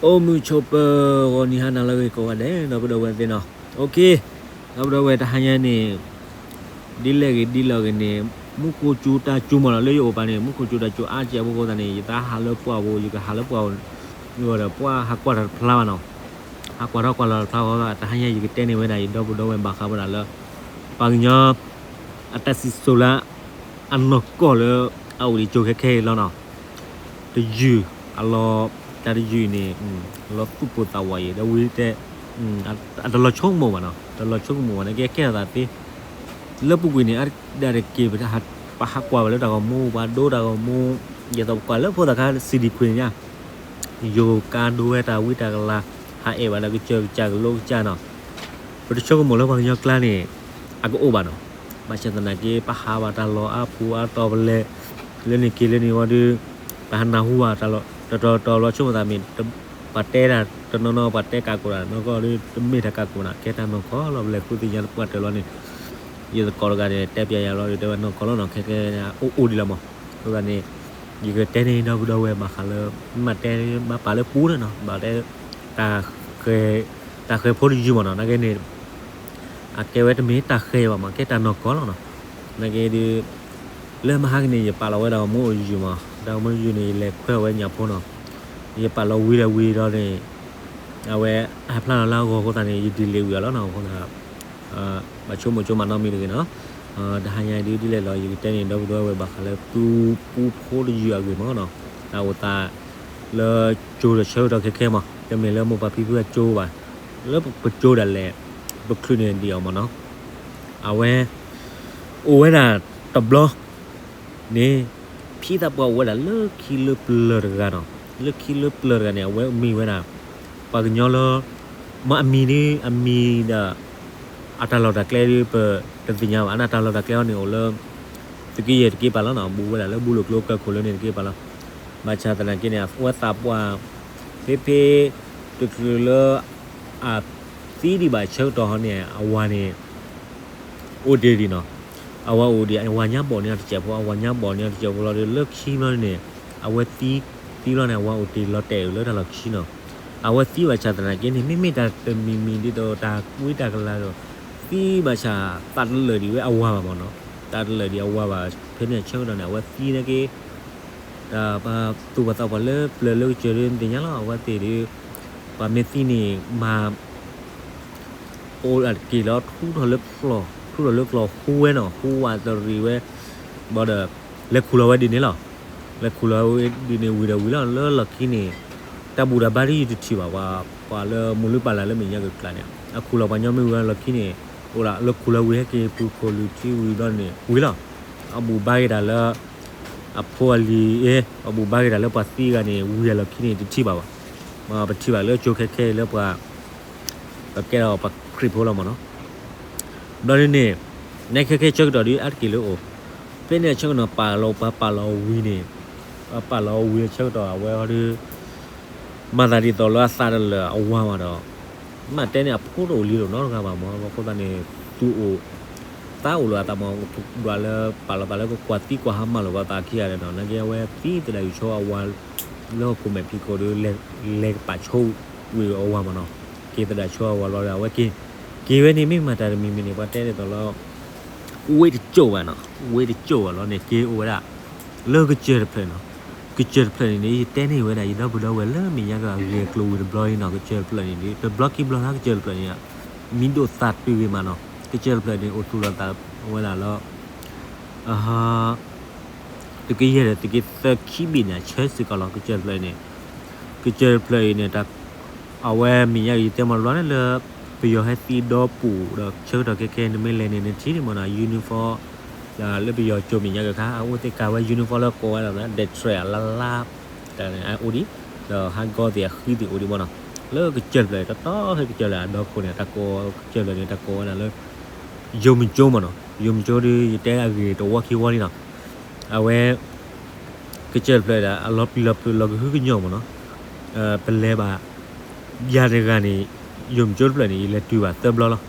အိၣ်မုာ်ဆိးပၢၤ ဂီၤနံၤဟါနၤလၢအဂ့ၤကိးဂၤဒဲး ဒီပုၢ်ဒီဝဲၢ်သ့ၣ်နီၤ. အိၣ်ခ့, ဒီပုၢ်ဒီဝဲၢ် တဟါညါန့ၣ် ဒ်လဲၣ်ဂ့ၤဒ်လဲၣ်ဂ့ၤန့ၣ် မူခိၣ်ကၠူတၢ်ကၠူမ့ၢ်နီၤ လၢယအိၣ်ပာ်န့ၣ် မူခိၣ်ကၠူတၢ်ကၠူအါကဲဖိအဃိသတးန့ၣ် ယသးဟးလၢပှၢ်ပူၤ ယကဟးလၢပှၢ်ပူၤ ဒီးပှၢ်ဟးကွၢ်တၢ်တဖျါဘၣ်နီၤ. ဟးကွၢ်ထီၣ်ကွၢ်လီၤတဖျါဃီ တဟါညါ ယကတဲန့ၢ်ဝဲဒၣ်ယဒီပုၢ်ဒီဝဲၢ်ဘၣ်ဃးဝဲဒၣ်လၢ ပှၤကညီ အတၢ်စံၣ်စိၤလၢ အနီၢ်ကီၢ်လၢ အအိၣ်ဒံးကၠိခဲခဲအံၤလီၤနီၤ. တယုၢ်အလီၤ, တၢ်တယုၢ်အံၤန့ၣ် လီၤသူၣ်ပိၢ်သးဝးအံၤ ဒီးဝံၤတဲ အတလီၤဆိကမိၣ်ဘၣ်နီၤ, တလီၤဆိကမိၣ်ဘၣ်န့ၣ် ကဲကဲထီၣ်သးသ့ လၢပူၤကွံာ်န့ၣ် အဒၣ်တက့ၢ် ပဟးကွၢ်ဘၣ်လၢတၢ်ဂီၤမူ ပှၤဒိတၢ်ဂီၤမူ ယသိးပကွၢ်လၢဖိသၣ်ခါ စံၣ်ဒံၣ်ခွံန့ၣ်ညါ ယိၤကါဒိဝဲတၢ်ဝံတၢ်ကလၤ ဟးအဲၣ်ဘၣ်ဒီးကစၢၢ်ကစၢ်ကလိကစၢ်နီၤ. ပတဆိကမိၣ်လၢပှၤကညီကျါန့ၣ် အကအိၣ်ဘၣ်နီၤ. ဘၣ်ဆၣ်သနာ်က့ ပဟးဘၣ်တၢ်လီၢ်အါပူၤအါတီၤပလဲၤ လၢန့ၣ်က့ၤလၢန့ၣ်ဝံၤဒီး ပဟးနၢ်ဟူဘၣ်တၢ်လီၢ် တတီၤတတီၤဘျီဆိကမိၣ်သးမ့ၢ် ပှၤတဲတၢ်တနီၤနီၤ ပှၤတဲကးကိးတၢ်နီၢ်ကီၢ်ဒီး တမ့ၢ်တၢ်ကးကိးနီၤ ကဲတၢ်နီၢ်ကီၢ်လီၤ ပလဲၤဃုသ့ၣ်ညါသပှၢ်တၢၢ်လီၤန့ၣ် ယသကိးတဂၤန့ၣ် တဲပျးယၤလီၤဒီး တဲဝဲနီၢ်ကီၢ်လီၤနီၤ ခဲကဲ အိၣ်အိၣ်ဒံးလီၤမး. အဃိသတးန့ၣ် ယကတဲန့ၢ်ဒီပုၢ်ဒီဝဲၢ်ဘၣ်ဃးလၢ မ့ၢ်တဲဘၣ်ပာ်လၢပူၤန့ၣ်နီၤ ဘၣ်တဲ တၢ်ဃဲၤဖိတယုၢ်မ့ၢ်နီၤ နာ်က့န့ၣ် အကဲဝဲတမ့ၢ်တၢ်ဃဲၤဘၣ်မး ကဲတၢ်နီၢ်ကီၢ်လီၤနီၤ. နာ်က့ဒီး လၢမဟါကန့ၣ် ယပာ်လီၤဝဲဒၣ်မူအိၣ်ယုၢ်မး တၢ်မူယုၢ်န့ၣ် ယလဲၤခွဲးဝဲညၣ်ဖိနီၤ ယပာ်လီၤဝံၤဒီးဝံၤဒီးန့ၣ် အဝဲ ဟဲဖျါလီၤလၢအဂီၢ်အဃိသတးန့ၣ် ယဒံးလ့ၤဝံၤအီၤလီၤနီၤ အဃိသတး ဘၣ်ဆိကမိၣ်ဆိကမးနီတမံၤတဂ့ၤနီၤ. တဟါညါအံၤဒ်လဲၣ်လီၤ ယကတဲန့ၢ်ဒီပုၢ်ဒီဝဲၢ်ဘၣ်ဃးလၢသူပူဖိတယုၢ်အဂ့ၢ်မးနီၤ တၢ်အိၣ်သးလၢကၠိဒီးဆၢကတီၢ်ခဲခဲမး တမ့ၢ်လၢမိၢ်ပၢ်ဖံဖုအကၠိဘၣ် လၢပကၠိဒၣ်လဲာ် ပချုးန့ၣ်ဒံးအီၤမးနီၤ အဝဲ အိၣ်ဝဲဒၣ်တဘျီ န့ၣ် ဖံသးပှၢ်အိၣ်ဝဲဒၣ်လၢခံလၢပျၢၤတဂၤနီၤ လၢခံလၢပျၢၤတဂၤန့ၣ် အဝဲမ့ၢ်ဝဲဒၣ် ပှၤကညီလၢ မ့ၢ်အမံၤဒ်အမံၤဒီး အတၢ်လီၢ်တၢ်ကျဲဒ်ပတသ့ၣ်ညါဘၣ် အတၢ်လီၢ်တၢ်ကျဲအီၤန့ၣ်အိၣ်လၢ သုးက့ယဲၢ်တက့ၢ်ပာ်လီၤနီၤ ဘူးဝဲဒၣ်လၢဘူးလိာ်ကျိကၢၢ်ခိၣ်လၢန့ၣ်တက့ၢ်ပာ်လီၤ. ဘၣ်ဆၣ်သနာ်က့န့ၣ် အဝဲသးပှၢ် ဖဲဖဲ တချုးလၢ အသံဒံးဘၣ်ဆၢကတီၢ်ဟီန့ၣ် အဝၤန့ၣ် အိၣ်တ့ၢ်ဒံးနီၤ အဝၤအိၣ်ဒံး အဝၤညါဘီၣ်န့ၢ်အီၤတစဲးဖိ အဝၤညါဘီၣ်န့ၢ်အီၤတစဲးဖိလီၤဒီး လၢခံဘျီန့ၣ် အဝဲသံ သံလီၤန့ၣ်အဝၤအိၣ်တ့ၢ်လီၤတဲာ်လၢတၢ်လီၢ်ခံနီၤ အဝဲသံဘၣ်ဆၣ်သနာ်က့န့ၣ် မ့မ့ၢ်တၢ်တမံၤမံၤဒ်သိးတၢ်ဝံတၢ်ကလၤဒီး သံဘၣ်ဆၣ်သးတလၢာ်ဒံးဝဲအဝၤဘၣ်မးနီၤ သးတလၢာ်ဒံးအဝၤဘၣ် ဖဲန့ၣ်အဆၢကတီၢ်န့ၣ် အဝဲသံနာ်က့ တၢ်ပှၤသူၣ်ပှၤသးပှၢ်လၢပျၢၤလၢကစၢၢ်ဒ်သ့ၣ်ညါလီၤ အဝဲသ့ၣ်ဒီး ပှၤမ့ၢ်သံန့ၣ် မၤ အိၣ်အတက့ၢ်လီၤ ထူထီၣ်လၢကျီၢ် ထူထီၣ်လၢကျီၢ်ဟူဝဲနီၤ ဟူဝဲတရံးဝဲ ဘၣ်ဒီး လဲၤခူၣ်လီၤဝဲဒ်န့ၣ်လီၤ လဲၤခူၣ်လီၤဝဲဒ်န့ၣ်ဝံၤဒီးဝံၤလီၤ လၢလီၢ်ခံန့ၣ် တၢ်ဘူၣ်တၢ်ဘါဒ်ယတထံၣ်ဘၣ် ပှၤလၢမုၢ်လုၢ်ပၢ်လၢ်လၢမဲာ်ညါက့ၤကျါန့ၣ် အခူၣ်လီၤပှၤညီမ့ၢ်ဝံၤလီၢ်ခံန့ၣ် အိၣ်ဒၣ်လၢခူၣ်လီၤဝံၤဟဲက့ၤပူၤခိၣ်လုၢ်ထံဝံၤဘျီန့ၣ် ဝံၤလီၤ အဘူၣ်ဘါက့ၤတၢ်လၢ အဖိအလံၤအ့ အဘူၣ်ဘါက့ၤတၢ်လၢပှၤသံဂၤန့ၣ် ဝံၤအလီၢ်ခံန့ၣ် တထံၣ်ဘၣ်ဘၣ်. ပထံၣ်ဘၣ်လၢကၠိခဲခဲလၢပှၤ ပကဲထီၣ်ပှၤခရံာ်ဖိလီၤမးနီၤ. ဘျီဒ်န့ၣ် နဲခဲခဲဆၢကတီၢ်ဒ်အါတက့ၢ်လၢအိၣ် ဖဲန့ၣ်အဆၢကတီၢ်ပာ်လီၤပှၤပာ်လီၤဝံၤန့ၣ် ပှၤပာ်လီၤဝံၤအဆၢကတီၢ်အဝဲအီၤဒ် မၤသးဒ်သိးလၢအသးတလၢာ်အဝၤမးဒီး မ့ၢ်တဲန့ၣ်အဖိတအိၣ်လံတအိၣ်နီတဂၤဘၣ်မး အဃိသတးန့ၣ် သူၣ်အိၣ် သးအိၣ်လၢအသးမး ဒွးလၢပာ်လီၤသးလၢကကွၢ်သံကွၢ်ဟါမၢ်လိာ်ပှၤသးခံဂၤဒီးနီၤ နာ်က့အဝဲသံသဒၣ်ယူၤဆိအဝၤ လၢဟီၣ်ခိၣ်မဲာ်ဖံးခိၣ်ဒီး လဲၤကပာ်ဆိဝံၤအဝၤမးနီၤ က့ၤသဒၣ်ဆိအဝၤဘျီဒီး အဝဲက့ၤ က့ၤဝဲန့ၣ်မ့ၢ်မၤတၢ်တမံၤမံၤန့ၣ် ပှၤတဲဒ်သိးလၢ ဝ့ၢ်တစိၢ်ဘၣ်နီၤ ဝ့ၢ်တစိၢ်ဘၣ်လီၤန့ၣ် က့ၤအိၣ်ဝဲဒၣ် လၢကစၢၢ်တဖျၢၣ်နီၤ ကစၢၢ်တဖျၢၣ်န့ၣ်န့ၣ် ယတဲန့ၢ်ဝဲဒၣ် ယဒီပုၢ်ဒီဝဲၢ်လၢမဲာ်ညါကအဂ့ၢ်အကျိၤဝံၤတဘျီအံၤနီၤ ကစၢၢ်တဖျၢၣ်န့ၣ် တဘျီခံဘျီလၢကစၢၢ်တဖျၢၣ်န့ၣ် မံဒိၣ်သၣ်တုၤဂ့ၤမးနီၤ ကစၢၢ်တဖျၢၣ်န့ၣ် အိၣ်သူၣ်လီၤသးဝဲဒၣ်လၢ သုးက့ယဲၢ်ဒီးသုးက့သၢခံဘ့ၣ်န့ၣ် အဆၢစ့ၢ်ကီးလီၤ ကစၢၢ်တဖျၢၣ်န့ၣ် ကစၢၢ်တဖျၢၣ်အံၤန့ၣ် အဝဲမဲာ်ညါက့ၤယတဲမၤဘျီန့ၣ်လၢ ပယီၤဟဲသံဒီပူၤဒီးဆၢကတီၢ်ခဲခဲနမ့ၢ်လဲၤန့ၣ် နထံၣ်ဒံးမးနီၤ uniform လၢပယီၤကၠိမဲာ်ညါက့ၤခါ အအိၣ်သ့ၣ်ကၤဝဲ uniform လၢကိးဝဲဒၣ် ဒဲးထြဲးအလါလါ တၢ်န့ၣ် အအိၣ်ဒံး ဒီးဟးဂီၤသ့ၣ်အဃံသ့ၣ်အိၣ်ဒံးမးနီၤ လၢကစၢၢ်တဖျၢၣ် တတီၤဖဲကစၢၢ်တဖျၢၣ်အဒီခိၣ်န့ၣ် တၢ်ကိးကစၢၢ်တဖျၢၣ်န့ၣ် တၢ်ကိးဝဲဒၣ်လၢ ယိၤမံၤကၠိမးနီၤ ယိၤမံၤကၠိဒီး ယတဲအဂ့ၢ်တဝီခံဝီလံနီၤ အဝဲ ကစၢၢ်တဖျၢၣ်ဒၣ် အလီၤပျံၤလီၤဖုးလီၤကဟုကညီၢ်မးနီၤ ပလဲၤဘၣ် ယၤတဂၤန့ၣ် ယိၤမံၤကၠိတဖျၢၣ်န့ၣ် ယလဲၤတုၤဘၣ်သၢဘျီလီၤ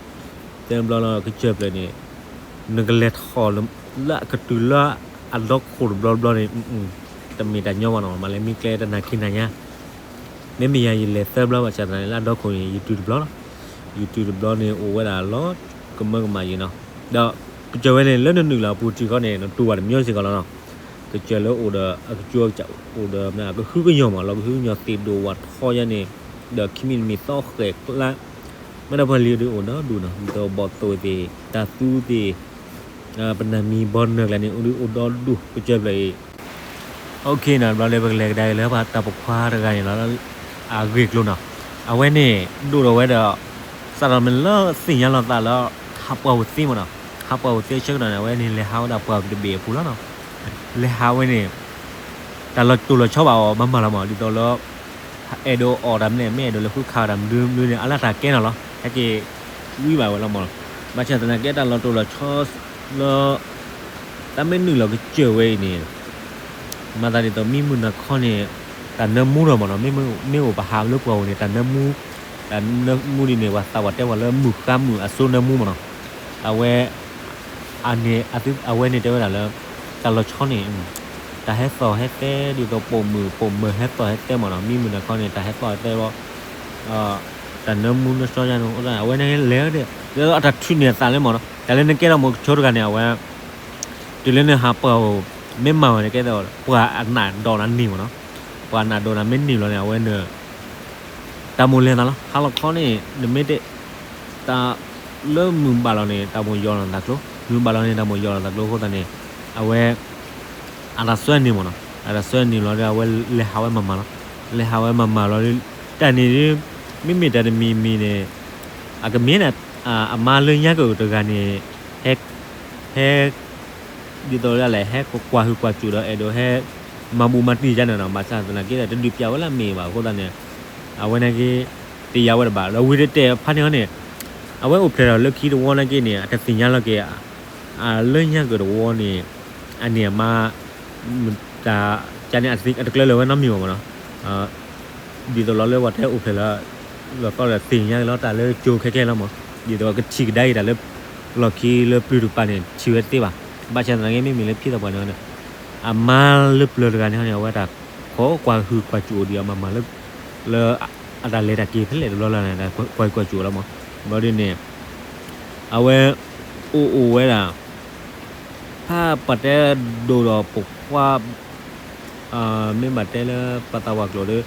သၢဘျီလီၤ ကစၢၢ်တဖျၢၣ်န့ၣ် နကလဲၤထီၣ်လၢအကတုၤလၢအဒီခိၣ်တဘျီတဘျီန့ၣ် တမ့ၢ်တၢ်ညီဘၣ်နီၤ မၤလဲၤမံကျဲတနၤခံနၤညါ မ့မ့ၢ်ယၤယလဲၤသၢဘျီဘၣ်ဆၣ်သနာ်က့ လၢအဒီခိၣ်န့ၣ် YouTube တဘျီနီၤ, YouTube တဘျီန့ၣ် အိၣ်ဝဲဒၣ်လီၤကမၢကမၣ်ယံၤနီၤ, ဒီးကစၢၢ်ဝဲန့ၣ် လၢနနုာ်လီၤအပူၤတံၢ်ဃီန့ၣ် နတူၢ်ဘၣ်တမံၤစ့ၢ်ကီးလီၤနီၤ, ကစၢၢ်လၢအိၣ်ဒီးအကစၢၢ်အိၣ်ဒီးမ့ၢ်ကဟုကညီၢ်မး လီၤကဟုကညီၢ်သ့ၣ်ဒိၣ်ဝးထီယါန့ၣ်, ဒီးခံမံၤတမံၤသီဃဲၤကျါ မ့ၢ်ဒၣ်ပှၤလံၤဒုးအိၣ်ဒီဒူၣ်နီၤ, ဒ်သိးဘီၣ်သိၣ်သ့ၣ် တၢ်သူသ့ၣ် ပနၢ်မံၤဘီနၢၤကျါန့ၣ် အိၣ်ဒုးအိၣ်ဒီဒူၣ်ကစၢၢ်ဖျၢၣ်အံၤ, အိၣ်ခ့နီၤ, ဘျီလၢပကလဲၤကဒါက့ၤလၢပှၤတၢ်ပိာ်ခွါတဂၤန့ၣ်လီၤ, အဂ့ၢ်ကျိၤနီၤ, အဝဲန့ၣ် ဒိၣ်ဒီးဝဲဒီး စးထီၣ်မ့ၢ်လၢသ့ၣ်ညါလီၤသးလၢ ဟးပှၢ်ဧိၤသ့မ့ၢ်နီၤ, ဟးပှၢ်ဧိၤသ့ဆၢကတီၢ်န့ၣ် အဝဲန့ၣ်လဲၤဟးဝဲဒၣ်ပှၢ်တဘ့ၣ်အပူၤလီၤနီၤ, လဲၤဟးဝဲန့ၣ် တၢ်လီၤတိၢ်လီၤဆီဘၣ်အီၤမးမးလီၤမး, ဒ်သိးလၢ အဲၣ်ဒိးအီၣ်တၢ်မနုၤ မ့ၢ်အဲၣ်ဒိးလဲၤဃုခးတၢ်မနုၤမနုၤန့ၣ် အလၢတၢ်ကဲနီၤလီၤ, ဟဲက့ၤ ဝံၤဘၣ်ဝဲလီၤမး, ဘၣ်ဆၣ်သနာ်က့တၢ်လီၤတိၢ်လီၤဆီလၢ တၢ်မ့ၢ်နုာ်လီၤကစၢၢ်ဝဲအံၤန့ၣ် မၤသးဒ်သိးမံမုၢ်နၤခီန့ၣ် တၢ်နၢမူထီၣ်မးနီၤ, မ့ၢ်အိၣ်ပဟးလၢပှၢ်ဧိၤန့ၣ် တၢ်နၢမူ, တၢ်နၢမူဒ်န့ၣ် ပှၤသးပှၢ်တဲပှၤလၢမုၢ်ဃါမုၢ်အစိနၢမူမးနီၤ, အဝဲ အန့ၣ် အဝဲန့ၣ်တဲဝဲဒၣ်လၢ တၢ်လီၤဆီန့ၣ် တၢ်ဟဲသီၣ်ဟဲသဲဒ်သိးပိာ်မုၣ်ပိာ်မၢၤဟဲသီၣ်ဟဲသဲမးနီၤ, မံမုၢ်နၤခီန့ၣ် တၢ်ဟဲသီၣ်ဟဲသဲလီၤ, တၢ်နၢမူနၢဆှီယါန့ၣ် အဝဲန့ၣ်လဲၤဒီး အတၢ်ထုးန့ၢ်အသးလၢမးနီၤ, တၢ်လၢနကဲထီၣ်မိၤကဆိတဂၤန့ၣ် အဝဲ တုၤလၢနဟးပှၢ်ဧိၤ မ့ၢ်မၤဝဲန့ၣ်ကဲသိး ပှၤအနးဒိးနၤန့ၢ်မးနီၤ, ပှၤအနးဒိးနၤမ့ၢ်န့ၢ်လီၤန့ၣ် အဝဲန တၢ်မိၣ်လဲၤသးလီၤ, ဟါလီၤခီန့ၣ် နမ့ၢ်တဲ တၢ်လၢမုၢ်ဘၣ်လီၤန့ၣ် တၢ်မိၣ်ယီၤလီၤသးကျိ, မုၢ်ဘၣ်လီၤန့ၣ် တၢ်မိၣ်ယီၤလီၤသးကျိအဃိသတးန့ၣ် အဝဲ အတၢ်စွဲန့ၢ်မးနီၤ, အတၢ်စွဲန့ၢ်လီၤဒီး အဝဲလဲၤဟးဝဲမၤမၤလီၤ, လဲၤဟးဝဲမၤမၤလီၤဒီး တၢ်န့ၣ် မ့မ့ၢ်တၢ်တမံၤမံၤန့ၣ် အကမ့ၢ်န့ၣ် အမါလၢညါကၢၣ်တဂၤန့ၣ် ဟဲ ဟဲ ဒ်သိးဒ်လဲၣ် ဟဲကွၢ်ဟုၣ်ကွၢ်စူၣ်ဒီးအဲၣ်ဒိးဟဲ မၤဘူၣ်မၤတံၢ်ယါန့ၣ်နီၤ, ဘၣ်ဆၣ်သနာ်က့ဒီး တဒုးပျးဝဲလၢအမ့ၢ်ဘၣ်အဃိသတးန့ၣ် အဝဲန့ၣ်က့ တယာ်ဝဲတဘၣ် ဒီးဝံၤတတဲာ်ဖးန့ၢ်အီၤန့ၣ် အဝဲအိၣ်ဖျဲၣ်ထီၣ်လၢခံတဝီန့ၣ်က့န့ၣ် အတသ့ၣ်ညါလီၤက့ၤ အလၢညါကၢၣ်တဝီန့ၣ် အန့ၣ်အမါ တၢ်ကန့ၣ် အတကျၢၤလၢၤဝဲနီတမံၤဘၣ်မးနီၤ, ဒ်သိးလီၤလၢပှၤတဲအိၣ်ဖျဲၣ်လၢ လီၤသီဒီးသ့ၣ်ညါက့ၤလီၤတၢ်လၢကၠိခဲခဲလီၤမး, ဒ်သိးကထံၣ်ကဒါက့ၤတၢ်လၢ လီၢ်ခံလၢပျုၤတကပၤန့ၣ် ထံၣ်ဝဲတသ့ဘၣ်, ဘၣ်ဆၣ်သနာ်က့မ့မ့ၢ်လၢဖံသးပှၢ်န့ၣ်န့ၣ် အမါလၢပျၢၤတဂၤန့ၣ်န့ၣ် အဝဲတၢ်ခိးကွၢ်ဟုၣ်ကွၢ်စူၣ်အိၣ်ဒံးအီၤမးမးလၢ လၢအတၢ်လဲၤတၢ်က့ၤဖဲလဲၣ်တဘျီလၢ်န့ၣ် ကွၢ်ဟုၣ်ကွၢ်စူၣ်လီၤမး, ဘျီဒ်န့ၣ် အဝဲ အိၣ်အိၣ်ဝဲဒၣ် ဖဲပှၤတဲဒိၣ်ဒီးပိာ်ခွါ မ့ၢ်ဘၣ်တဲလၢပှၤသးပှၢ်ကျိာ်ဒီး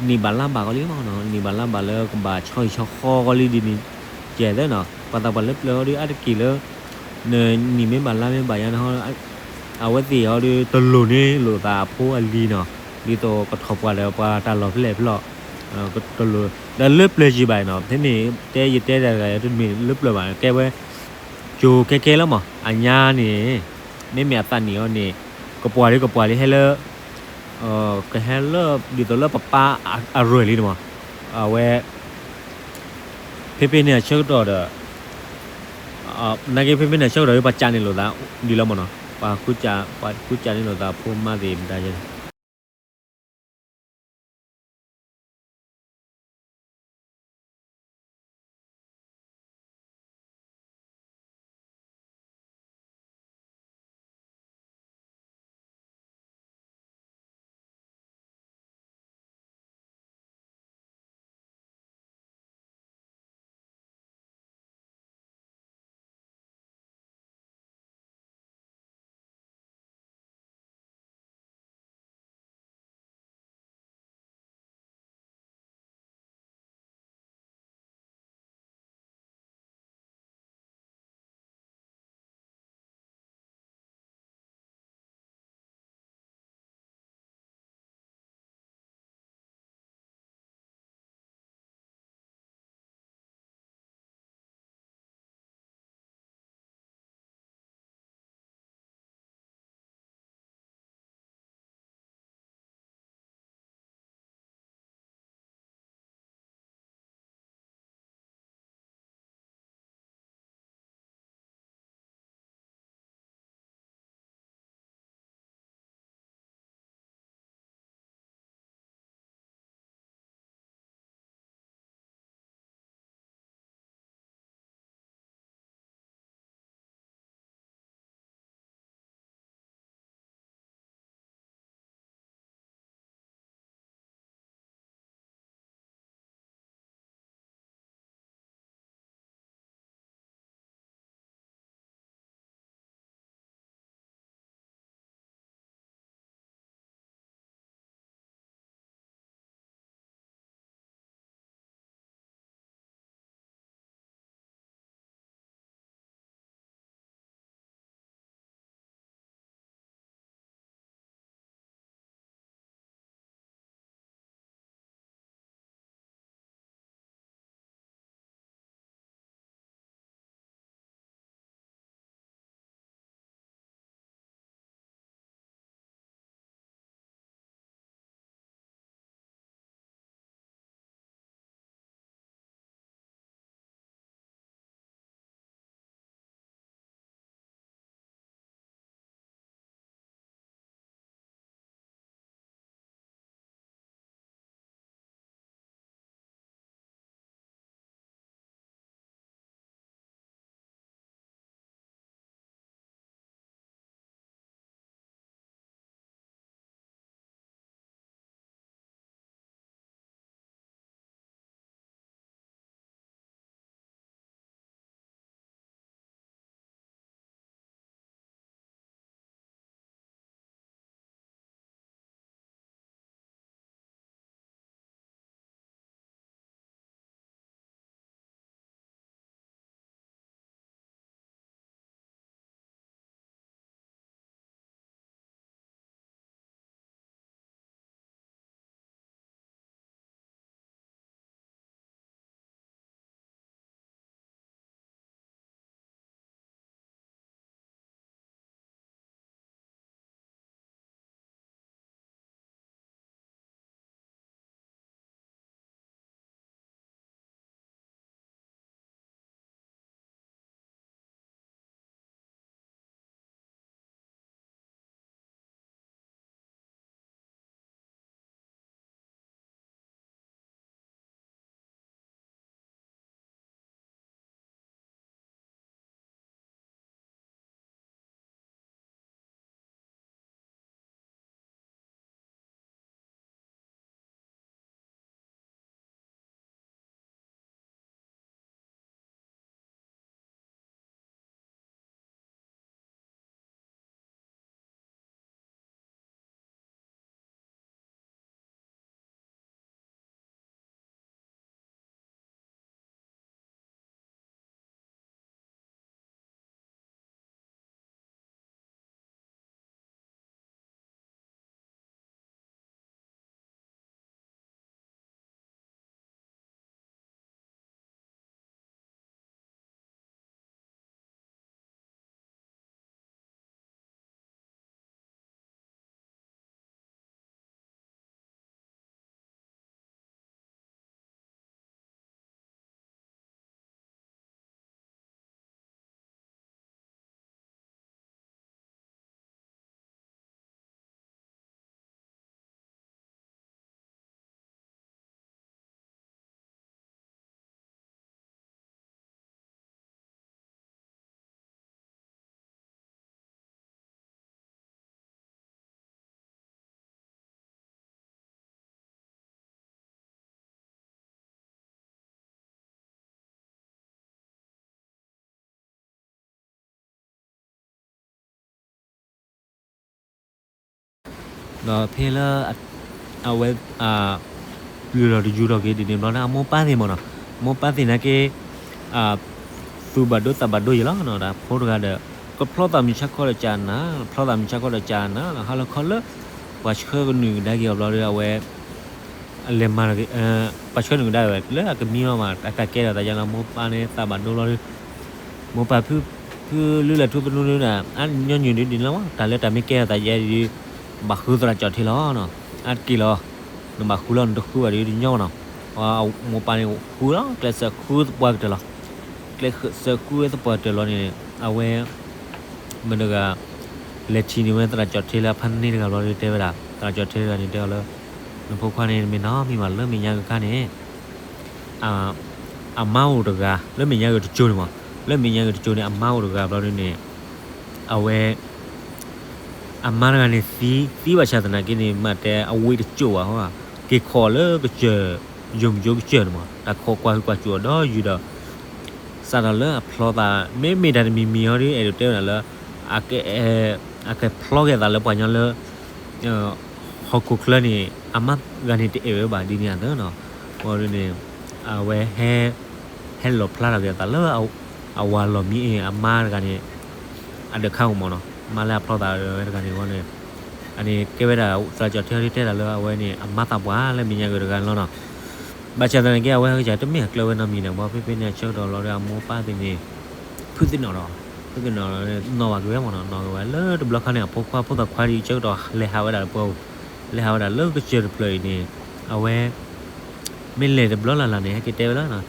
နံၣ်ဘၣ်လါဘၣ်ကီလံမးနီၤ, နံၣ်ဘၣ်လါဘၣ်လၢကဘၣ်ဆီဟံၣ်ဆီဃီကီလံဒ်န့ၣ် ကဲသ့နီၤ, ပှၤသးပှၢ်လၢပျၢၤဟီဒီး အါတက့ၢ်လၢ နနံၣ်မ့ၢ်ဘၣ်လါမ့ၢ်ဘၣ်ယါန့ၣ်ဟီ အဝဲသ့ၣ်ဟီဒီး တလိၣ်န့ၢ်လိာ်သးအဖိအလံၤနီၤ, ဒ်သိးကထီၣ်ပှၢ်ဒီးပှၤတၢ်လီၢ်ဖဲလဲၣ်ဖဲလဲၣ် တလိၣ် ဒီးလၢပျၢၤယံၤဘၣ်နီၤ, ဖဲန့ၣ် တဲယတဲတဂၤတမ့ၢ်လၢပျၢၤဘၣ် ကဲဝဲ ကၠိခဲခဲလီၤမး, အညါန့ၣ် မ့မ့ၢ်အသးနံၣ်အီၤန့ၣ် ကပှၢ်လံကပှၢ်လံဟဲလၢ ကဟဲလၢ ဒ်သိးလၢပပၢ်အရၢၢ်လံန့ၣ်မး, အဝဲ ဖဲဖဲန့ၣ်အဆၢကတီၢ်ဒီး နာ်က့ဖဲဖဲန့ၣ်အဆၢကတီၢ်ဒီး ပှၤကးန့ၢ်လိာ်သးဒ်လီၤမးနီၤ, ပှၤကူကးန့ၢ်လိာ်သးဖိမါသ့ၣ်မတၤယဲန့ၣ် ဒီးဖဲလၢ အဝဲ ပျုၤလီၤတယူၤထီၣ်က့ၤဒ်န့ၣ်ဘျီန့ၣ် အမိၢ်ပၢ်သ့ၣ်မ့ၢ်နီၤ, မိၢ်ပၢ်သ့ၣ်နာ်က့ သူၣ်ဘၣ်ဒိသးဘၣ်ဒိယဲလီၤ, ဒီးဖိတဂၤဒီး ကဖျီသးမုၢ်ဆါခီဒီးကနၤ, ဖျီသးမုၢ်ဆါခီဒီးကနၤ, ဟါလီၤခီလၢ ပှၤဆှၢကနုာ်ကဒါက့ၤအီၤဘျီဒီး အဝဲ အလဲၤမၤ ပှၤဆှၢနုာ်ကဒါဝဲလၢအကမံဘၣ်မး အတၢ်ကဲထီၣ်သးယါလီၤ မိၢ်ပၢ်န့ၣ်သးဘၣ်ဒိလီၤဒီး မိၢ်ပၢ်ဖု ဖုလုၢ်လၢ်ထူသနူဒုဒီး အညီနုၢ်ဒုဒ်န့ၣ်လီၤ, တၢ်လၢတၢ်မ့ၢ်ကဲထီၣ်သးယါဒု ဘၣ်ဃုသရၣ်ကၠီၣ်ထံလီၤ, အါတက့ၢ်လီၤ, နဘၣ်ဃုလီၤ နတဃုဘၣ်ဒုတညီဘၣ်နီၤ, မိၢ်ပၢ်န့ၣ်ဃုလီၤ ကျဲးစၢးဃုသပှၢ်ကတၢၢ်လီၤ, ကျဲးစၢးဃုဝဲသပှၢ်ကတၢၢ်လီၤန့ၣ် အဝဲ မတၤတဂၤ လဲၤထံၣ်န့ၢ်ဝဲသရၣ်ကၠီၣ်ထံလၢအဖါန့ၢ်တဂၤဘျီဒီးတဲဝဲဒၣ် သရၣ်ကၠီၣ်ထံတဂၤန့ၣ်တဲအီၤလၢ နဖိခွါန့ၣ် မ့ၢ်နီတမံၤဘၣ် လၢမဲာ်ညါကခါန့ၣ် အမါအိၣ်တဂၤ လၢမဲာ်ညါဂ့ၤတစိၤန့ၣ်မး, လၢမဲာ်ညါဂ့ၤတစိၤန့ၣ် အမါအိၣ်တဂၤဘျီဒုန့ၣ် အဝဲ အမါတဂၤန့ၣ်သံ သံဘၣ်ဆၣ်သနာ်က့န့ၣ် မ့ၢ်တဲအဝံတစိၤဘၣ်ဟီ, က့ၤခိးလၢကစၢၢ် ယိာ်မုၢ်ကၠိကစၢၢ်န့ၣ်မး တၢ်ခိးကွၢ်ဟုၣ်ကွၢ်စူၣ်အီၤဒီးယုၢ်ဒီး စးထီၣ်လၢအဖျီသး မ့မ့ၢ်တၢ်တမံၤမံၤဟီဒီး အဲၣ်ဒိးတဲဝဲဒၣ်လၢ အကဖျီက့ၤသးလၢပှၤညီလၢ ဟီၣ်ခိၣ်ချၢန့ၣ် အမါတဂၤန့ၣ်တအဲၣ်ဝဲဘၣ်ဒ်န့ၣ်အသိးနီၤ, အဃိန့ၣ် အဝဲ ဟဲလီၣ်ဖျါထီၣ်က့ၤအသးလၢ အဝၤလီၢ်မံအ့ၣ် အမါတဂၤန့ၣ် အဒၢးခါအိၣ်မးနီၤ, မါလၢအဖျီသးဝဲတဂၤန့ၣ်အဂီၢ်န့ၣ် အန့ၣ်ကဲဝဲဒၣ်သရၣ်ကၠီၣ်ထံအီၤဒုတဲဒၣ်လၢအဝဲန့ၣ် အမါသးပှၢ်လၢမဲာ်ညါဂ့ၤတဂၤန့ၣ်လီၤနီၤ, ဘၣ်ဆၣ်သနာ်က့ အဝဲဟဲကစၢ်တမ့ၢ်အကျၢၤဝဲနီတမံၤန့ၣ် ဘၣ်ဖဲဖဲန့ၣ်အဆၢကတီၢ်လီၤဒီးအမိၢ်ပၢ်သ့ၣ်န့ၣ် ဖုသ့ၣ်နီၣ်ဒီး ဖုသ့ၣ်နီၣ်ဒီး နီၣ်ဘၣ်က့ၤဝဲမးနီၤ, နီၣ်က့ၤဝဲလၢတဘျီခါန့ၣ် အဖိခွါဖိသၣ်ခွါဒ်အဆၢကတီၢ်လဲၤဟးဝဲဒၣ်လၢပှဲၤအိၣ်, လဲၤဟးဝဲဒၣ်လၢကစၢၢ်တဖျၢၣ်အံၤန့ၣ် အဝဲ မ့ၢ်လဲၤတဘျီလၢ်လၢ်န့ၣ် ဟဲက့ၤတဲဝဲလီၤ,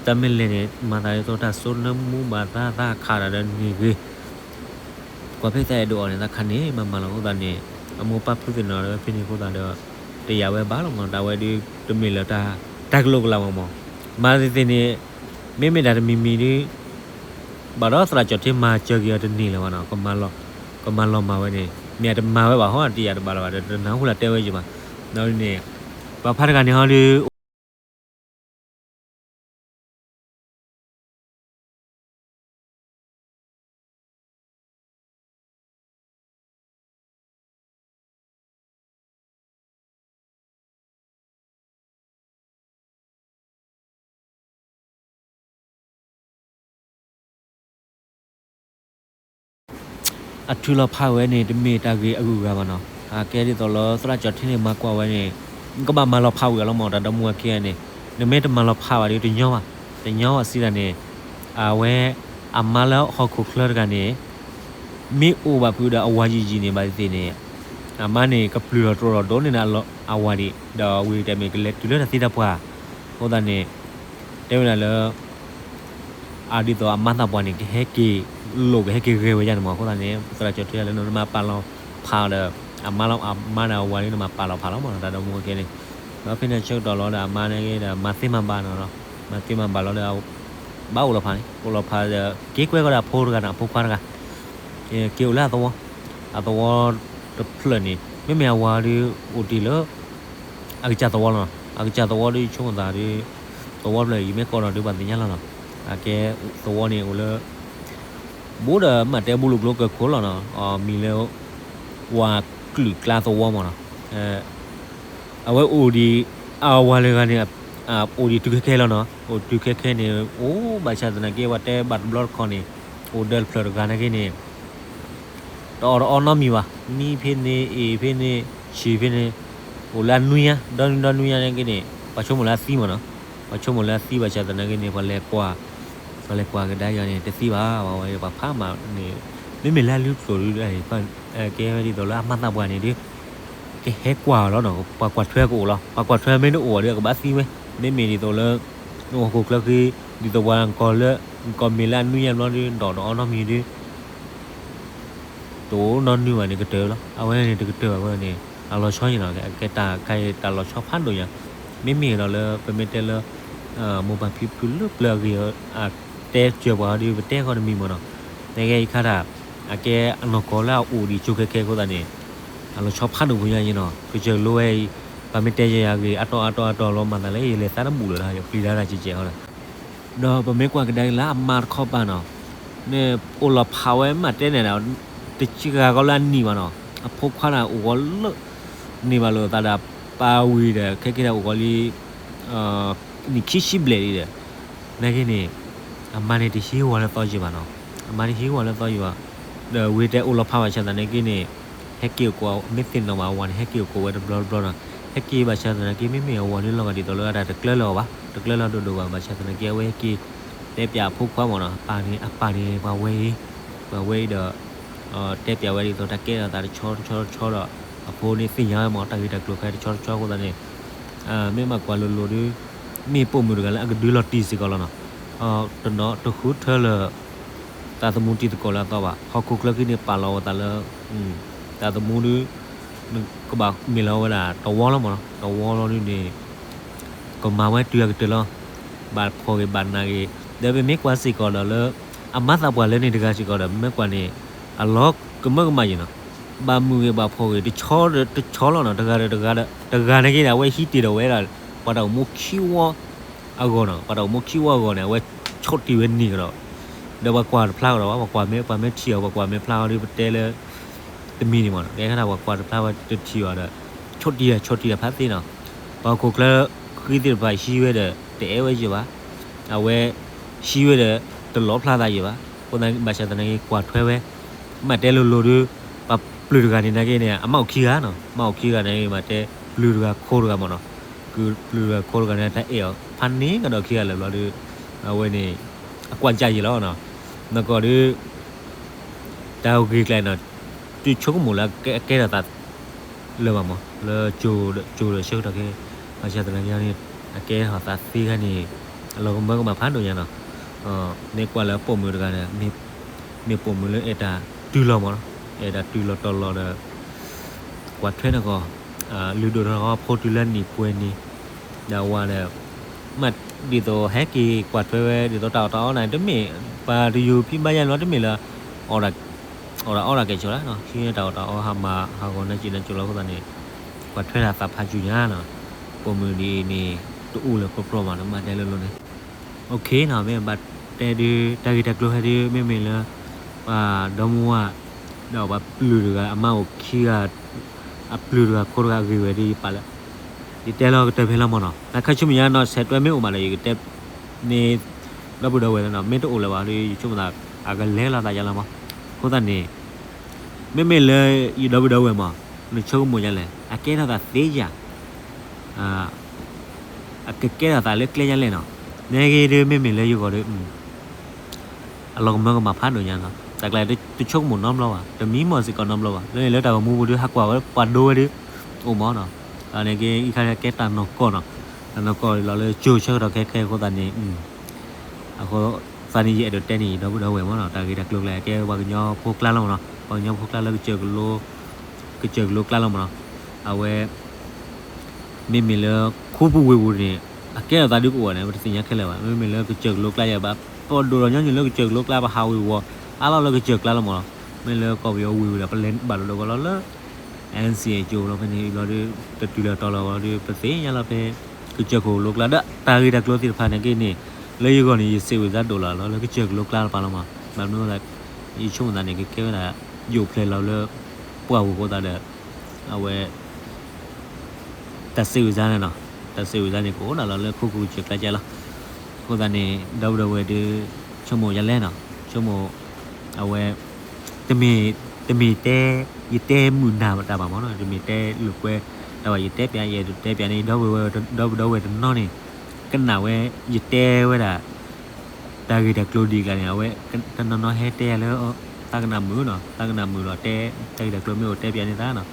တၢ်မ့ၢ်လဲၤန့ၣ် မၤသးဒ်သိးတၢ်စိနၢမူဘၣ်သး သးခးတၢ်ဒီးန့ၣ်ဂ့ၤ ကွၢ်ဖဲသးအဲၣ်ဒိးအီၤန့ၣ် သးခးန့ၢ်မးမးလီၤ, အဃိသတးန့ၣ် အမိၢ်ပၢ်ဖုသ့ၣ်နီၣ်ဒီးဖဲန့ၣ်အဃိသတးဒီး တယာ်ဝဲဘၣ်လီၤမး, တၢ်ဝဲဒုတမ့ၢ်လၢတၢ်ကလိာ်ကလၤမးမး, မၤသ့ၣ်သ့ၣ်န့ၣ် မ့မ့ၢ်တၢ်တမံၤမံၤဒု ဘၣ်ဒီးသရၣ်ကၠီၣ်ထံမၤစၢၤက့ၤအီၤတန့ၢ်လၢၤဘၣ်နီၤ, ကမၤလီၤမၢ်ဝဲန့ၣ် မ့ၢ်အတမၤဝဲဘၣ်ဟီ တယာ်တဘၣ်လၢၤဘၣ်ဒီး တနၢ်ဟူလၢတဲဝဲယံၤဘၣ်, ဒီးန့ၣ် ပှၤဖါတဂၤန့ၣ်ဟီဒု အထုးလီၤဖးဝဲန့ၣ် တမ့ၢ်တၢ်ဂ့ၤအဂုၤအဂၤဘၣ်နီၤ, အကဲဒ်သိးလၢသရၣ်ကၠီၣ်ထံန့ၣ် မၤကွၢ်ဝဲန့ၣ် ကဘၣ်မၤလီၤဖးဝံၤအလီၤမး တၢ်ဒီမါဝၤခံဂၤန့ၣ်, နမ့ၢ်တမၤလီၤဖးဘၣ်ဒီးတညီဘၣ်, တညီဘၣ်စံးဒၣ်န့ၣ်, အဝဲ အမါလၢဟီၣ်ခိၣ်ချၢတဂၤန့ၣ် မ့ၢ်အိၣ်ဘၣ်ဖုးဒီးအဝၤယံာ်ယံာ်န့ၣ် ဘၣ်သ့ၣ်သ့ၣ်န့ၣ်, အမါန့ၣ် ကပျုၢ်ထီၣ်တြီထီၣ်ဒိၣ်န့ၢ်ဒၣ်အဝၤဒံး, ဒီးဝံၤတမ့ၢ်ကလဲၤတုၤလၢတၢ်သံတၢ်ပှၢ်, အဃိသတးန့ၣ် တဲဝဲဒၣ်လၢ အဒ်သိးအမါသးပှၢ်န့ၣ် ကဟဲက့ၤလိာ်ကဟဲက့ၤဂဲၤဝဲယါန့ၣ်မး, အဃိသတးန့ၣ် သရၣ်ကၠီၣ်ထံလၢနမၤပာ်လီၤဖးဒီး အမါလီၤ အမါဒီးအဝၤန့ၣ် နမၤပာ်လီၤဖးလီၤမးနီၤ, တၢ်ဒီမါဝၤခံဂၤန့ၣ်, ဒီးဖဲန့ၣ်အဆၢကတီၢ်လီၤဒီး အမါန့ၣ်က့ဒီး မၤသ့မၤဘၣ်နီၤ, မၤသ့မၤဘၣ်လီၤဒီး ဘၣ်အိၣ်လီၤဖးန့ၣ် အိၣ်လီၤဖးဒီး က့ၤကွဲကီးဒီးအဖိတဂၤန့ၣ် အဖိခွါတဂၤ က့ၤအိၣ်လၢအသဝီ, အသဝီတဖျၢၣ်န့ၣ် မ့မ့ၢ်အဝၤဒီး အိၣ်တ့ၢ်လၢ အကစၢ်သဝီလီၤနီၤ, အကစၢ်သဝီဒီး ဆိကမိၣ်သးဒီး သဝီဖျၢၣ်အံၤ မ့ၢ်ကိးထီၣ်ဒီးပှၤသ့ၣ်ညါလီၤနီၤ, အကဲသဝီန့ၣ်အိၣ်လၢ ဘူးဒီးမ့ၢ်တဲဘူးလိာ်ကျိကၢၢ်ခိၣ်လီၤနီၤ, အမံၤလၢ ဝၤကလုာ်ကျါသဝီမးနီၤ, အဝဲအိၣ်ဒံး အဝၤလၢဂၤန့ၣ် အိၣ်ဒံးတုၤခဲခဲလီၤနီၤ, အိၣ်တုၤခဲခဲန့ၣ် အိၣ်ဘၣ်ဆၣ်သနာ်က့ ပှၤတဲဘၣ်တဘျီတခီၣ်န့ၣ် အိၣ်ဒၢတဖျၢၣ်တဂၤနာ်က့န့ၣ် တအီၣ်တအီနီတမံၤဘၣ်, မံဖဲန့ၣ် အ့ၣ်ဖဲန့ၣ် ဆံးဖဲန့ၣ် အိၣ်လၢအနွံညါ ဒီနွံဒီနွံညါနာ်က့န့ၣ် ပှၤဆိကမိၣ်လၢအသံမးနီၤ, ပှၤဆိကမိၣ်လၢအသံဘၣ်ဆၣ်သနာ်က့န့ၣ် ပှၤလဲၤကွၢ် ပှၤလဲၤကွၢ်ကဒါက့ၤအီၤန့ၣ် တသံဘၣ်, ပှၤဖးမးန့ၣ် မ့မ့ၢ်လၢအလုၢ်ကျိၤဒု ကဲဝဲဒ်သိးလၢအမါသးပှၢ်န့ၣ်ဒု ကဟဲကွၢ်အီၤလီၤနီၤ, ပှၤကွၢ်ထွဲကအိၣ်လီၤ, ပှၤကွၢ်ထွဲမ့ၢ်တအိၣ်ဒီး အကဘၣ်သံဝဲ, မ့မ့ၢ်ဒ်သိးလၢ ဟီၣ်ခိၣ်ချၢဃ့ ဒ်သိးပှၤကီၢ်လၢ ကီၢ်မ့ၢ်လၢအနွံညါဘျီဒု ဒီးတအီနီတမံၤဒု တအိၣ်နီနွံဘၣ်န့ၣ် ကတၢၢ်လီၤ, အဝဲန့ၣ်တကတၢၢ်ဘၣ်ဝဲန့ၣ် အလီၤဆီယါနီၤ, ကဲတၢ်ခါအံၤတၢ်လီၤဆီဖးဒိၣ်ညါ, မ့မ့ၢ်ဒီးလၢ ပမ့ၢ်တဲလၢ မိၢ်ပၢ်ဖံဖုလၢပျၢၤအဂ့ၢ် အတဲစၢၤပှၤဒီး ပတဲဃီတမံၤမးနီၤ, နကဲအံၤခါတၢ် အကဲအနီၢ်ကီၢ်လၢအအိၣ်ဒံးကၠိခဲခဲအဃိသတးန့ၣ် အလီၤဆီဖးဒိၣ်ဖိညါယါနီၤ, ကစၢၢ်လိဝဲအံၤ ပမ့ၢ်တဲယါအဂ့ၢ် အတီအတီအတီလီၤမၤသးလၢ ယလဲၤသးတဘူၣ်လၢၤဒီး ယပျံၤတၢ်တၢ်ကဲကဲအီၤဒီး ဒီးပမ့ၢ်ကွၢ်ကဒါက့ၤလၢအမါတခီပၤနီၤ, န့ၣ် အိၣ်လီၤဖးဝဲမးတဲန့ၣ်ဒီး တစှၤကီးလၢအနံၣ်ဘၣ်နီၤ, အဖိခွါန့ၣ်အိၣ်ဂီၤလၢ န့ၢ်ဘၣ်လိာ်သးဒီးပၢ်ဝံၤဒီး ခဲက့ၤဒီးအိၣ်ကီးလံ နံၣ်ခံဆံဘျဲၣ်လံဒီး နာ်က့န့ၣ် အမါန့ၣ်တဟံးဝီၤလၢသီယံာ်ဘၣ်နီၤ. အမါန့ၣ်ဟံးဝီၤလၢသီယံာ်ဘၣ်. ဒီးဝ့ၢ်တဲအိၣ်လီၤဖးဘၣ်ဆၣ်သနာ်က့န့ၣ် ဟဲက့ၤအိၣ်ကိး မ့ၢ်သ့ၣ်နီၣ်ဘၣ်အဝၤန့ၣ် ဟဲက့ၤအိၣ်ကိးဝဲတဘျီတဘျီနီၤ. ဟဲက့ၤဘၣ်ဆၣ်သနာ်က့ မ့မ့ၢ်အဝၤဒုးလီၤဂာ်ဒ်သိးလၢအတၢ်တကျၢလၢၤအီၤဘၣ်, တကျၢလၢၤဒိၣ်ဒိၣ်ဘၣ်. ဘၣ်ဆၣ်သနာ်က့ အဝဲဟဲက့ၤ တဲပၠးအဖိခွါမၢ်နီၤ, အပၢ်န့ၣ် အပၢ်န့ၣ် ပှၤဝဲအံၤ, ပှၤဝဲအံၤဒီး တဲပၠးဝဲဒ်သိးတၢ်ကဲထီၣ်သးတဆီတဆီတဆီဒီး အဖိန့ၣ်သ့ၣ်ညါဝဲမၢ် တၢ်ဂ့ၢ်တၢ်ကျိၤခဲတဆီတဆီအဃိသတးန့ၣ် မ့ၢ်ဘၣ်ကွၢ်လိၤလိၤဒီး မ့ၢ်ပိာ်မုၣ်တဂၤလၢအကဒုးလီၤတံၢ်စ့ၢ်ကီးလီၤနီၤ. တနီၤတဃုထၢလၢ သးသမူတံၤသကိးလၢအသီဘၣ်. ဟီၣ်ခိၣ်ချၢခံန့ၣ် ပာ်လီၤဝဲသးလၢ သးသမူဒီး နကဘၣ်မ့ၢ်လီၤဝဲဒၣ်တဝီလီၤမၢ်နီၤ, တဝီလီၤဒ်န့ၣ် ကမၤဝဲတုၤအကတၢၢ်လီၤ. ဘၣ်ဖှီၣ်ဂ့ၤဘၣ်နးဂ့ၤ ဒီးပမ့ၢ်ကွၢ်စ့ၢ်ကီးဒီးလၢ အမၤသးပှၢ်လၢန့ၣ်တဂၤစ့ၢ်ကီးဒီး မ့ၢ်ကွၢ်န့ၣ် အလီၤကမၢကမၣ်ယံၤနီၤ. ဘၣ်မုာ်ဂ့ၤဘၣ်ဖှီၣ်ဂ့ၤ တဆီဒီးတဆီလီၤနီၤ, တဂၤဒီးတဂၤဒီး တဂၤန့ၣ်က့န့ၣ် အဝဲဟံးတ့ၢ်ဒီးဝဲဒၣ် ပှၤတၢ်အိၣ်မူခံဝီအဂီၢ်နီၤ, ပှၤတၢ်အိၣ်မူခံဝီအဂီၢ်န့ၣ် အဝဲဆီၣ်တံၢ်ဝဲန့ၢ်ကဒီး ဒီးပှၤကွၢ်တဖျါကဒီးဘၣ်, ပှၤကွၢ်မ့ၢ် ပှၤမ့ၢ်ထံၣ်အီၤ ပှၤကွၢ်မ့ၢ်ဖျါအီၤဒီး ပတဲလၢ တမံၤန့ၣ်မၢ်နီၤ, ကဲထီၣ်ပှၤကွၢ်တဖျါဝဲတထံၣ်အီၤဒီး ဆီၣ်တံၢ် ဆီၣ်တံၢ်တဖၣ်သ့နီၤ. ပှၤဟီၣ်ခိၣ်ချၢဃံသ့ၣ်တဖၣ်ဟံးဝဲဒီး တအဲၣ်ဝဲယံၤဘၣ်, အဝဲ ဟံးဝဲဒီး တလီၤဖျါသးယံၤဘၣ်. အဃိသတး ဘၣ်ဆၣ်သနာ်က့ ကွၢ်ထွဲဝဲ မ့ၢ်တဲလိၤလိၤဒီး ပှၤပျုၢ်တဂၤန့ၣ်နာ်က့န့ၣ် အမါအိၣ်ခံဂၤနီၤ, မါအိၣ်ခံဂၤန့ၣ် မ့ၢ်တဲ ပျုၢ်တဂၤခိတဂၤမၢ်နီၤ, ကပျုၢ်တဂၤခိတဂၤန့ၣ် တၢ်အဲၣ်အီၤ ဖးန့ၢ်ကဒီးခံဂၤလၢာ်ဘျီဒီး အဝဲန့ၣ် အကွၢ်ကၢ်ယံၤလီၤနီၤ. နီၢ်ကီၢ်ဒီး တၢ်ဂ့ၢ်ကျါနီၤ တုၤဆိကမိၣ်လၢအကဲထီၣ်သး လၢၤဘၣ်မၢ် လၢကၠိၤဒီးဆၢကတီၢ်ခဲ ဘၣ်ဆၣ်သနာ်က့န့ၣ် အကဲထီၣ်သးသ့ခါန့ၣ် အလီၤကမၢကမၣ်ဖးဒိၣ်ညါနီၤ. မ့ၢ်ကွၢ်လၢပိာ်မုၣ်တဂၤဒီး မ့ၢ်ပိာ်မုၣ်လၢအဲၣ်တၢ်တုၤလီၤမၢ်နီၤ, အဲၣ်တၢ်တုၤလီၤတီၤလီၤဒီး ကွၢ်ထွဲနီၢ်ကီၢ် လုၢ်ဒိၣ်ထီၣ်ဖိတုၤလၢနံၣ်ပှဲၤနံၣ် ဒီးအဝၤဒီး မ့ၢ်ဒ်သိးဟဲက့ၤကွၢ်ထွဲဝဲ ဒ်သိးတၢ်အီၣ်တၢ်အီန့ၣ် တမ့ၢ် ပှၤတယူၤဖံဘါယါန့ၣ် တမ့ၢ်လၢ အီၣ်တၢ်အီတၢ်ကဲၣ်ဆိးလၢ ဟံးန့ၢ်တၢ်အီၣ်တၢ်အီ ဟးမၤဟးဂီၤနၢ်စံၣ်နၢ်ကၠိလီၤ. အဃိသတးန့ၣ် ကွၢ်ထွဲတၢ်သးဖးစူၤညါနီၤ. ပိာ်မုၣ်ဒ်အံၤန့ၣ် တအိၣ်လၢၤပြီပြီမး နမ့ၢ်တဲလိၤလိၤန့ၣ် OK နီၤ. မ့ၢ်ဘၣ်တဲဒုး တၢ်ဂ့ၢ်တၢ်ကျိၤဟဲဒုး မ့မ့ၢ်လၢ ပှၤဒီမါဝၤ ဒီးပှၤပျုၢ်တဂၤ အမါအိၣ်ခံဂၤ အပျုၢ်တဂၤခိတဂၤအဂ့ၢ်ဝဲဒ်ယပာ်လၢ ယတဲလီၤကတၢၢ်ဖဲလီၤမၢ်နီၤ. တၢ်ခါဆူမဲာ်ညါနီၤ ဆဲးတွဲမ့ၢ်အိၣ်မးဒီး ယကတဲန့ၣ် ဒီပုၢ်ဒီဝဲၢ်နီၤ. မ့ၢ်တအိၣ်လၢၤဘၣ်ဒီး ယဆိကမိၣ်သး အကလဲၤလိာ်သးယါလီၤမး. အဃိသတးန့ၣ် မ့မ့ၢ်လၢယဒီပုၢ်ဒီဝဲၢ်မး နဆိကမိၣ်ဒ်လဲၣ် အကဲထီၣ်သးသ့ယၤ အကကဲထီၣ်သးလၢကျဲယါလဲၣ်နီၤ. နဂ့ၤဒုး မ့မ့ၢ်လၢယဂီၢ်ဒီး အလီၤကမၢကမၣ်ဖးဒိၣ်ညါနီၤ. တၢ်ကျါတဆိကမိၣ်နီတဘျီဘၣ်, တမံမီၢ်စ့ၢ်ကီးနီတဘျီဘၣ်. လၢန့ၣ်လၢတၢ်ဂီၤမူပူၤဒုး ဟးကွၢ်ဝဲပှၤဒိဝဲဒုး အိၣ်မးနီၤ. န့ၣ်က့ အံၤခါကဲတၢ်နီၢ်ကီၢ်နီၤ, တၢ်နီၢ်ကီၢ်လီၤလၢကၠိဆၢကတီၢ်ခဲခဲအဃိသတးန့ၣ် အဃိသတးန့ၣ် ယအဲၣ်ဒိးတဲန့ၣ် ယဒီပုၢ်ဒီဝဲၢ်မးနီၤ. တၢ်ဂ့ၢ်တၢ်ကျိၤကျါ ကဲပှၤကညီဖိကျါလီၤမးနီၤ, ပှၤကညီဖိကျါလၢ ကစၢၢ်ကလိကျါလီၤမးနီၤ. အဝဲ မ့မ့ၢ်လၢခူပူၤဝ့ၢ်ပူၤန့ၣ် အကဲထီၣ်သးဒုးကအိၣ်န့ၣ် ပတသ့ၣ်ညါခဲလၢာ်ဘၣ်. မ့မ့ၢ်လၢကစၢၢ်ကလိကျါယၤဘၣ် ပဒိၣ်ဒီးညီနုၢ်လၢကစၢၢ်ကလိကျါ ပဟးဝ့ၤဝီၤ အါလီၤလၢကစၢၢ်ကျါလီၤမးနီၤ. မ့ၢ်လၢကီၢ်ပယီၤဝ့ၢ်ဝံၤဒီး ပလဲၤဘၣ်ဒိးဒီးကီးလီၤလၢ NCA ကၠိလီၤဖဲန့ၣ်ဘျီဒီး တတုၤလၢတီၤလီၤဘျီဒီး ပသ့ၣ်ညါလီၤဖဲ ကစၢၢ်ခိၣ်ကလိကျါဒီး တၢ်ဂ့ၢ်တၢ်ကျိၤသ့ၣ်တဖၣ်န့ၣ်က့န့ၣ် လၢယဂီၢ်န့ၣ် ယစံးဝဲစါဒိၣ်လီၤလီၤလၢကစၢၢ်ကလိကျါတပၤလီၤမး. ဘၣ်မနုၤလဲၣ် ယဆိကမိၣ်သးန့ၣ် ကကဲဝဲဒၣ် ယိာ်ဖျဲၣ်လီၤလၢ ပှၢ်ပူၤအဃိသတးဒီး အဝဲ တၢ်စံးဝဲစါန့ၣ်နီၤ, တၢ်စံးဝဲစါန့ၣ် ကအိၣ်ဒၣ်လီၤလၢခိခိၣ်ကစၢၢ်ကျါကၢ်လီၤ. အဃိသတးန့ၣ် ဒီပုၢ်ဒီဝဲၢ်ဒုး ဆိကမိၣ်ယၤလဲၣ်နီၤ, ဆိကမိၣ် အဝဲ တမ့ၢ် တမ့ၢ်တဲ ယတဲမုာ်နၢ်တၢ်ဘၣ်မးနီၤ, တမ့ၢ်တဲလိာ်ကွဲတၢ်ဘၣ် ယတဲပၠး ယအဲၣ်ဒိးတဲပၠးန့ၣ် ဒီပုၢ်ဒီဝဲၢ်တနီၤန့ၣ် ကနၣ်ဝဲ ယတဲဝဲဒၣ် တၢ်ဂ့ၢ်တၢ်ကျိၤဒ်အံၤကျါန့ၣ် အဝဲ တနီၤနီၤဟဲတဲယၤလၢ သးကနၣ်မုာ်နီၤ, သးကနၣ်မုာ်ဒီးတဲ တၢ်ဂ့ၢ်တၢ်ကျိၤမ့ၢ်အိၣ်တဲပၠးန့ၢ်သးနီၤ.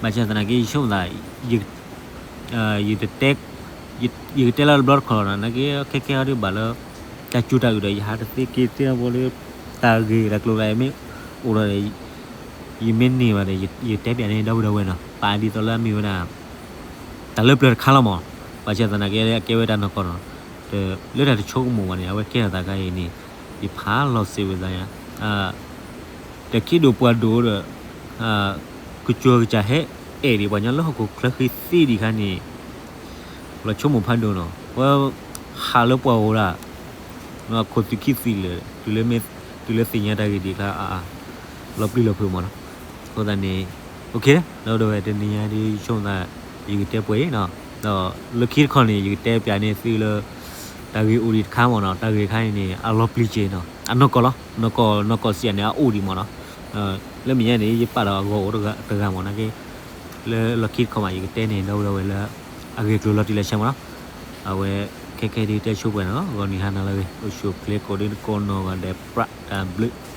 ဘၣ်ဆၣ်သနာ်က့ ယဆိကမိၣ်သး ယ ယတတဲ ယကတဲလီၤတဘျီတခီၣ်လီၤနီၤ, နာ်က့ ခဲခဲအံၤဒုးဘၣ်လၢ တၢ်စူၤတၢ်အုးဒီး ယဟးတသ့က့ၤသ့အဘိလၢ တၢ်ဂ့ၢ်တၢ်ကျိၤကျါမ့ၢ်အိၣ်ဒီး ယမ့ၢ်န့ၢ်ဘၣ်ဒီး ယတဲပၠးန့ၢ်ဒီပုၢ်ဒီဝဲၢ်နီၤ, ပာ်ဒ်သိးလၢအမ့ၢ်ဝဲဒၣ် တၢ်လၢပျၢၤတခါလီၤမး, ဘၣ်ဆၣ်သနာ်က့ အကဲဝဲတၢ်နီၢ်ကီၢ်နီၤ, လၢတၢ်တဆိကမိၣ်ဘၣ်န့ၣ် အဝဲကဲထီၣ်သးခါအံၤန့ၣ် ယဖးလီၤစံးဝဲသးယါ တၢ်ခံဒိၣ်ပှၤဒိၣ်ဒီး ကစၢၢ်ကစၢ်ဟဲအဲၣ်ဒံးပှၤကညီလၢဟီၣ်ခိၣ်ချၢဃံသ့ဒံးခါန့ၣ် လီၤဆိကမိၣ်ဖးဒိၣ်နီၤ, ပှၤဟးလၢပှၤဂီၢ်ဒၣ် ခိၣ်သံၣ်ခံသံၣ်လၢာ် တုၤလၢမ့ၢ် တုၤလၢသ့ၣ်ညါတၢ်ဂ့ၢ်ဒ်အံၤကျါအါအါ လီၤပျံၤလီၤဖုးမးနီၤ, အဃိသတးန့ၣ် ဒီပုၢ်ဒီဝဲၢ်တနံၤညါဒ်ယဆိကမိၣ်သး ယကတဲပှဲၤအံၤနီၤ, ဒီးလၢခံတခီန့ၣ် ယကတဲပၠးန့ၢ်သုလၢ တၢ်ဂ့ၢ်အိၣ်ဒံးတခါမ့ၢ်နီၤ, တၢ်ဂ့ၢ်တခါအံၤန့ၣ် အလီၤပျံၤစ့ၢ်နီၤ, အနီၢ်ကီၢ်လီၤ, နီၢ်ကီၢ် နီၢ်ကီၢ်စံးယၤန့ၣ် အအိၣ်ဒံးမ့ၢ်နီၤ, လၢမဲာ်ညါန့ၣ် ယပာ်ဒီးအဂီၤအိၣ်တဂၤမ့ၢ်နီၤက့, လၢလီၢ်ခံတခီမး ယကတဲန့ၢ်ဒီပုၢ်ဒီဝဲၢ်လၢ အဂ့ၢ်အကျိၤလီၤတံၢ်လီၤဆဲးမ့ၢ်နီၤ, အဝဲ ခဲခဲဒ်တဲဆိပှဲၤနီၤ, ဂီၤနံၤဟါနၤလၢအဂ့ၤ, အိၣ်ဆူၣ်အိၣ်ချ့ကိးဒ်ကိးနီၢ်ဂၤဒဲး ပြးတၢ်ဘျုး